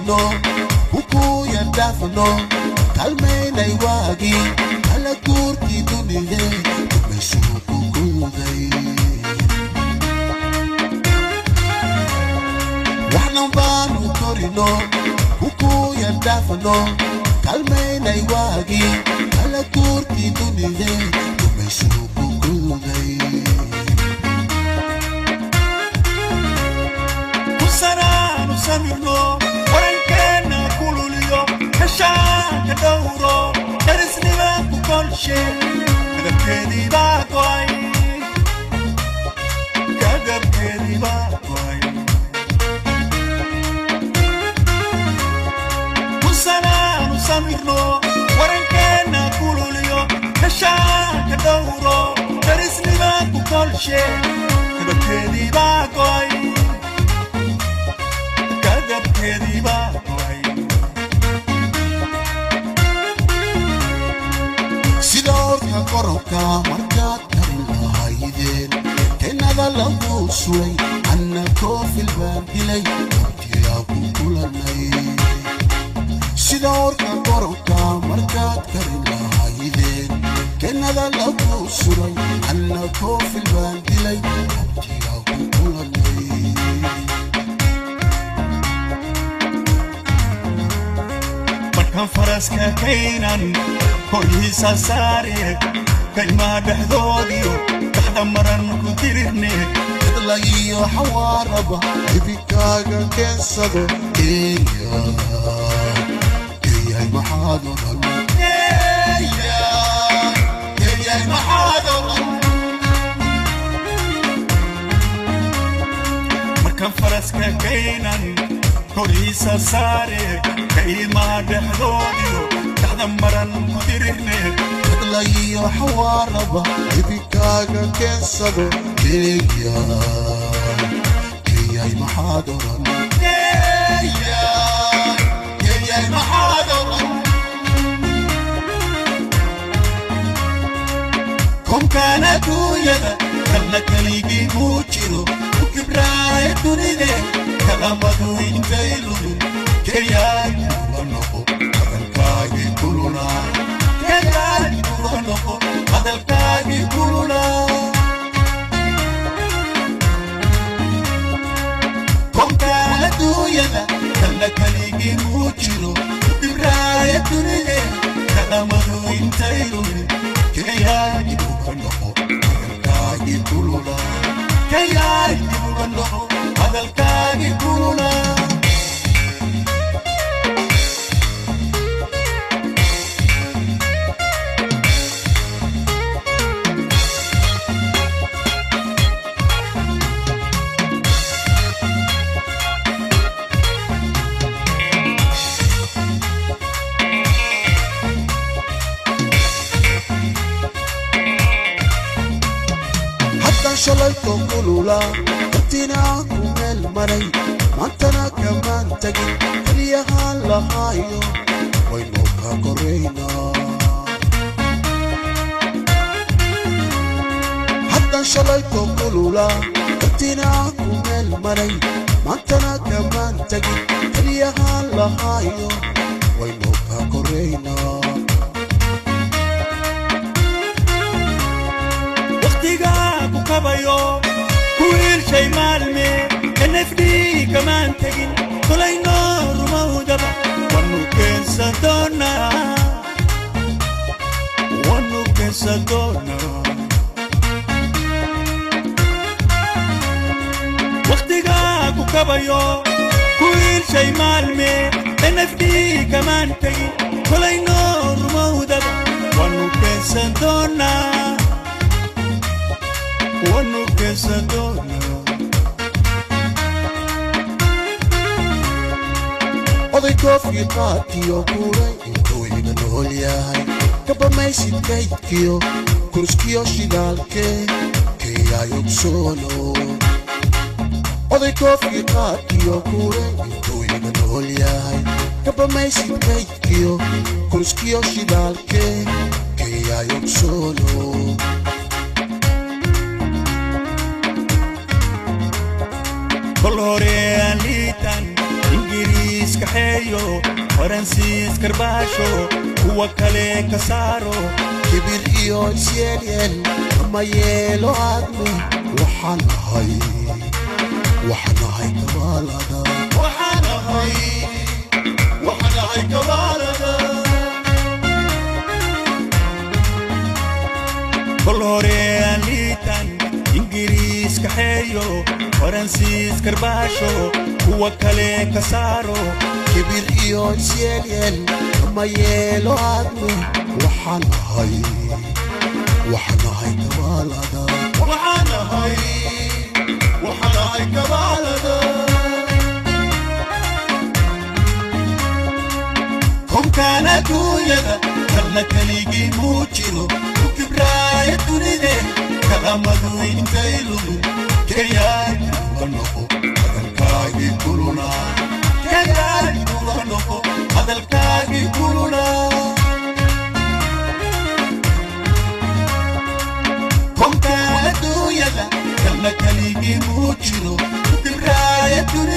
korino kukuya dhaafno kalmaynay waagii kala guurkii dunide dumaysuu ku guuday waxna baanu korino kukuya dhaafno kalmaynay waagii kala guurkii dunide dumaysuu ku guuday Kusanaanu samirno warankeena kululiyo heshaanka dhowro darisnima ku kolshe kadabkeedii baa go'ay kadabkeedii baa go'ay kusanaanu samirno warankeena kululiyo heshaanka dhowro darisnima ku kolshe kadabkeedii baa go'ay kadabkeedii baa go'ay sida orka korobka markaad karin lahaydeen keenada lagu sulay anna koofil baan dilay abtiyaa ku kulanay sida orka korobka markaad karin lahaydeen keenada lagu sulay anna koofil baan dilay abtiyaa ku kulanay markaan faraska kaynan korhiisa saare kaymaha dhexdoodiyo dhaxda maran ku dirirne iyo xawaaraba ibikaaga keensado kenya kenyay maxaad oran kenyay maxaad oran markaan faraska kaynan korhiisa saare kaymaha dhexdoodiyo dhaxda maran ku dirirne iyo xawaaraba ibikaaga keensado kenya kenyay maxaad oran kenyay maxaad oran komkaan adduunyada kalna keligii muu jiro ku kibraaya dunide kalamadu intay lumin kenyaay kula noqo hadalkaagii kululaa kenyaay kula noqo hadalkaagii kululaa komkaan adduunyada kalna keligii muu jiro ku kibraaya dunide kalamadu intay lumin kenyaay kula noqo hadalkaagii kululaa kenyaay kula noqo hadalkaagii kululaa haddaan shalayto kulula hortina ku meel maray maantana kamaan tagin keliyahaan lahaayo waynu ka koraynaa haddaan shalayto kulula hortina ku meel maray maantana kamaan tagin keliyahaan lahaayo waynu ka koraynaa waqtigaa ku kabayo ku wiilshay maalme nfd kamaan tegin kolaynoo rumowdaba wanu keensan doonaa wanu keensan doonaa waqtigaa ku kabayo ku wiilshay maalme nfd kamaan tegin kolaynoo rumowdaba wanu keensan doonaa wanu keensan doonaa oday koofkii qaadkiyo kuulay intuu iga nool yahay kabamaysid kaydkiyo kurskiyo shidaalkee kenyay ogsoono oday koofkii qaadkiyo kuulay intuu iga nool yahay kabamaysid kaydkiyo kurskiyo shidaalkee kenyay ogsoono kol hore aan liitan ingiriiska xeeyo. Faransiis karbaasho, kuwa kale ka saaro. Kibir iyo isyeelyeel kama yeelo aadmi. Waxaan ahay, waxaan ahay kabaalada. Waxaan ahay, waxaan ahay kabaalada. Kol hore aan liitan Ingiriis kaxeeyo, Faransiis karbaasho, kuwa kale ka saaro. Kibir iyo isyeelyeel kama yeelo aadmi. Waxaan ahay, waxaan ahay kabaalada. Waxaan ahay, waxaan ahay kabaalada. Komkaan adduunyada kalna keligii muu jiro, ku kibraaya dunide, kalamadu intay lumin. Kenyaadi uga noqo hadalkaagii kululaa, Kenyaadi uga noqo hadalkaagii kululaa. Komkaan adduunyada kalna keligii muu jiro, ku kibraaya dunide.